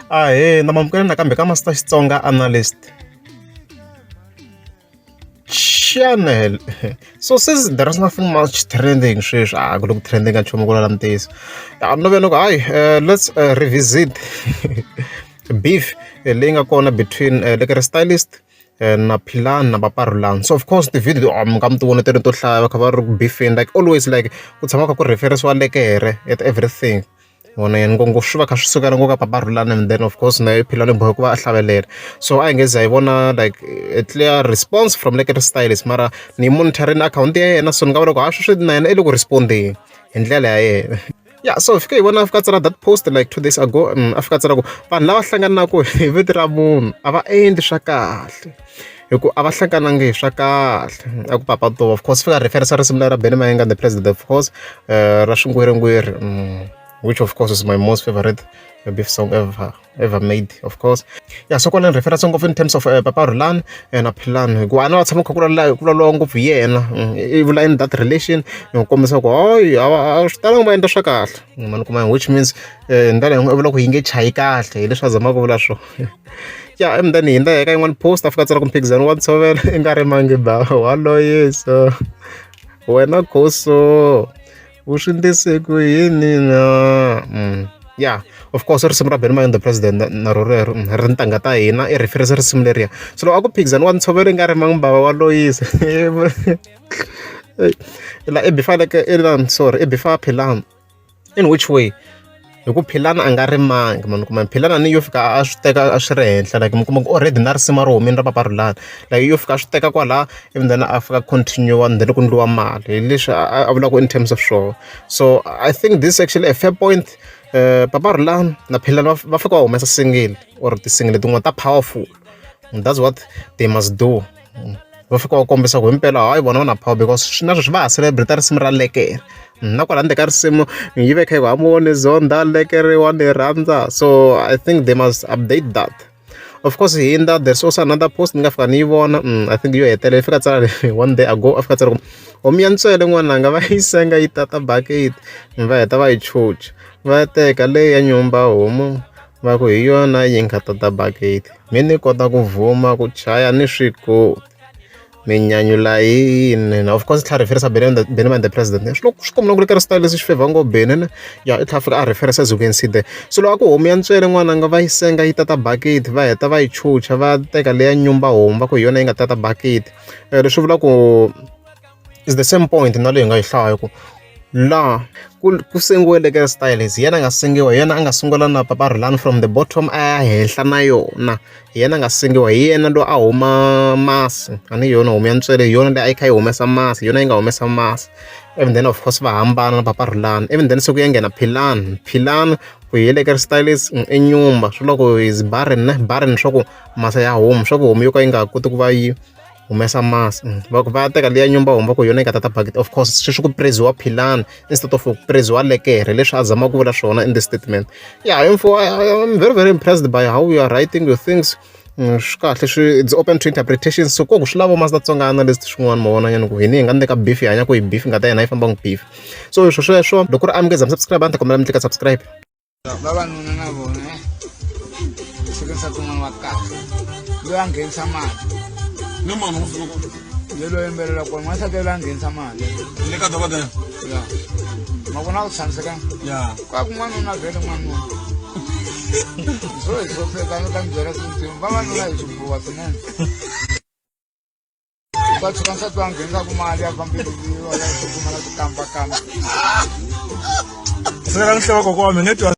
Ahee, na mamukela nakambe ka Master Xitsonga Analyst Channel. So since there is nothing much trending sweswi, a ku le ku trending ka nchumu ku lala ntiyiso. Ya no ve ni ku hayi let's revisit beef leyi nga kona between Lekere Stylist na Philani na Papa Rhulani. So of course ti-video mi nga mi ti vona ti ri to hlaya va kha va ri ku beef-eni, like always, like ku tshama kha ku refer-isiwa Lekere at everything. Vona yena ngopfungopfu swi va kha swi sukela ngopfu ka Papa Rhulani, and then of course na ye Philani u boheka ku va a hlavelela. So a hi nge za hi vona like a clear response from Lekere Stylist, mara ni yi monitor-ini akhawunti ya yena, so ni nga vula ku ha sweswi na yena i le ku respond-eni hi ndlela ya yena. Ya, so fike hi vona a fika a tsala that post like 2 days ago, a fika a tsala ku vanhu lava hlanganaka hi vito ra munhu a va endli swa kahle, hi ku a va hlanganangi hi swa kahle. A ku Papa to, of course, fika a referisa risimu leri ra Benny Mayengani the President, of course, ra Swingwiringwiri, which of course is my most favorite beef song ever made, of course. Yeah, so kwalano reference ngopfu in terms of Papa Rhulani na Philani, hikuva a na va tshama kha ku vulavuriwa ngopfu hi yena. I vula in that relation hi ku kombisa ku hayi, a swi talangi va endla swa kahle mani kuma, which means hi ndlela yin'we i vula ku yi nge chayi kahle, hi leswi a zamaka ku vula swona. Ya, and then hi ndlela ka yin'wana post a fika a tsala ku mphikizano wa ntshovelo i nga ri mangi ba wa loyiso wena khoso u swi ndlise ku yini na. Yeah, of course, risimu ra Benny Mayengani the President na ro rero ri ntangha ta hina, i reference risimu leriya. So loko a ku phikizano wa ntshovelo i nga ri mangi bava wa loyisa la, i beef-a like i sorry, i beef-a Philani in which way? Hi ku Philani a nga rimangi mani kuma, Philani ni yo fika a swi teka a swi ri henhla, like mi kuma ku already na risimu ri humile ra Papa Rhulani, like yo fika a swi teka kwala ivi then a fika continue and then ku endliwa mali, hi leswi a vulaka in terms of swona. So I think this is actually a fair point. Papa Rhulani na Philani va fika va humesa single or ti-single tin'wana ta powerful. That's what they must do. Va fika va kombisa ku himpela hayi, vona va na power, because swi na swi va ha celebrate risimu ra Lekere na kwala ndzeni ka risimu yi ve kha yi ku hambi zonda Lekere wa ni rhandza. So I think they must update that. Of course, hindza, there's also another post ni nga fika ni yi vona, I think yo hetelela yi fika tsala one day ago, a fika tsala ku homu ya ntswele n'wananga va yi senga yi tata bucket, va heta va yi chucha, va teka leyi ya nyumba homu va ku hi yona yi nga tata bucket, mi ni kota ku vhuma ku chaya ni swi koti mi nyanyula yini. Na of course tlhela reference Benny the President, swi swi kombela ku le ka style leswi xi favor ngopfu Benny ne. Ya, i tlhela fika a reference, as you can see there. So loko a ku homu ya ntswele n'wananga va yi senga yi tata bucket, va heta va yi chucha, va teka leya nyumba homu va ku hi yona yi nga tata bucket, leswi vula ku is the same point na leyi hi nga yi hlaya ku laha ku sengiwe Lekere Stylist, hi yena a nga sengiwa, hi yena a nga sungula na Papa Rhulani from the bottom a ya henhla na yona, hi yena a nga sengiwa, hi yena loyi a huma masi. A ni yona homu ya ntswele, hi yona leyi a yi kha yi humesa masi, hi yona yi nga humesa masi, even then of course va hambana na Papa Rhulani, even then se ku ya nghena Philani. Philani ku hi Lekere Stylist i nyumba, swi vula ku is barren ne barren, swa ku masi ya homu, swa ku homu yo ka yi nga koti ku va yi humesa masi, va ku va teka leya nyumba homu va ku hi yona yi nga tata bucket. Of course sweswi ku praise-iwa Philani instead of ku praise-iwa Lekere, leswi a zamaka ku vula swona in the statement. Yeah, info, I'm very very impressed by how you are writing your things. Swi kahle, swi it's open to interpretation, so ko ku swi lava Master Tsonga Analyst swin'wana ma vona nyana ku hini hi nga ndeka beef, hi hanya ku hi beef nga ta yena yi famba beef. So swo sweswo, loko ku ri amukeza mi subscribe, a ni ta kombela mi tlika subscribe. Vavanuna na vona siku nsati un'wana wa kahle loyi a nghenisa mali. Ni mani wo fika kona? Ye loyi yimbelela kona, n'wansati loyi a nghenisa mali. Le ka dokodela? Ya, ma vona ku tshamiseka. Ya. Ka ku n'wanuna vhele n'wanuna so hi hlopheka no ta mi byela swintsimi, vavanuna hi swibuwa swinene. Va tshuka nsati wa nghenisaka mali ya fambeleliwa ya kumala ku kambakamba. Sika la nhloko kwami nge twa.